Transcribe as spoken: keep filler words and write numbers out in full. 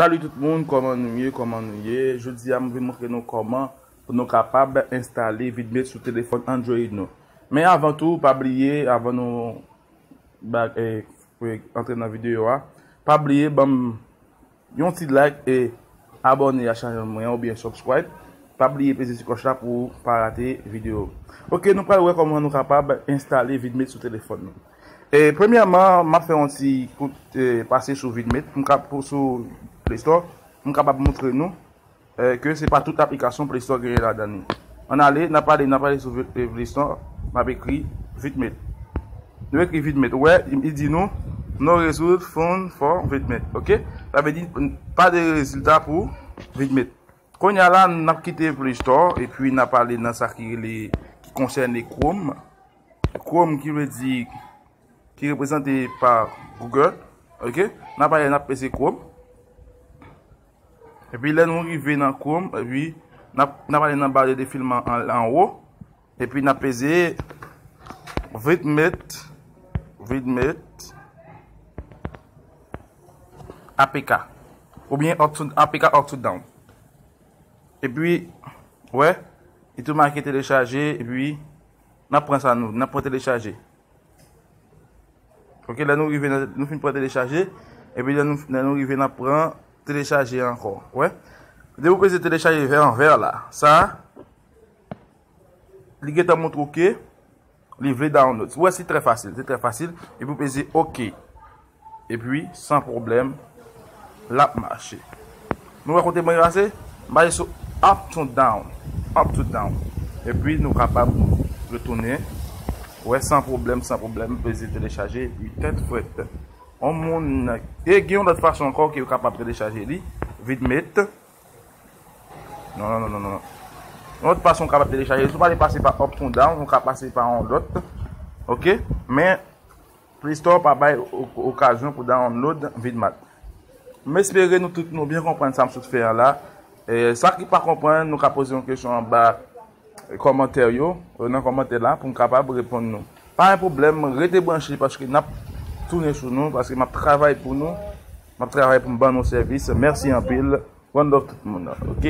Salut tout moun, kòman nou ye, kòman nou ye? Jodi a, m vin montre nou kòman pou nou kapab enstale Vidmate sou telefòn Android nou. Men avan tou, pa bliye, avan nou ba- eh, pou antre nan videyo a, pa bliye ban m yon ti like e abòne a chanèl mwen an oubyen subscribe. Pa bliye peze ti klòch la pou w pa rate videyo. Ok, nou pral wè kòman nou kapab enstale Vidmate sou telefòn nou. E premyèman, m ap fè yon ti kout eh, pase sou Vidmate. M ka pou sou Play Store, m kapab montre nou eh, ke se pa tout aplikasyon Play Store genyen ladan li. Ann ale, n ap ale, n ap ale sou Vi- eh, Play Store, n ap ekri Vidmate. Nou ekri Vidmate. Ou wè, li di nou, no result found for Vidmate. Ok? Sa vle di, pa de rezilta pou Vidmate. Kounye a la, n ap kite Play Store, epi n ap ale nan sa ki rele, ki konsène Chrome. Chrome ki vle di, ki reprezante pa Google. Ok? N ap ale, n ap peze Chrome. Epi lè nou rive nan Chrome, epi n ap, n ap ale nan ba de defilman an, anwo. Epi n ap peze Vidmate, Vidmate, A P K. Oubyen up to, A P K up to down. Epi, wè, li tou make telechaje, epi n ap pran sa nou, n ap pran telechaje. Ok, lè nou rive, nan- nou fin pran telechaje, epi lè nou, lè nou rive, n ap pran telechaje ankò. Wè? Depi w peze telechaje vè an vè la, sa, li gentan montre w ke li vle download. Ou wè, se trè fasil, se trè fasil. Epi w peze ok. Epi, san pwoblèm, l ap mache. Nou wè kote mwen pase? M pase sou up to down. Up to down. Epi, nou kapab retounen. Wè, san pwoblèm, san pwoblèm, peze telechaje, epi tèt frèt. On moun, e gen yon lòt fason ankò ke yo kapab telechaje li. Vidmate. Non, non, non, non, non. Yon lòt fason ou kapab telechaje. Si w pa vle pase pa up to down, ou ka pase pa yon lòt. Ok? Men, Play Store pa bay o- okazyon pou download Vidmate. M espere nou tout nou byen konprann sa m sot fè a la. E, sa ki pa konprann, nou ka poze yon kesyon anba kòmantè yo, nan kòmantè la, pou m kapab reponn nou. Pa gen pwoblèm, rete branche paske n ap tounen sou nou, paske m ap travay pou nou, m ap travay pou m ban nou sèvis. Mèsi anpil. One love tout moun, ok?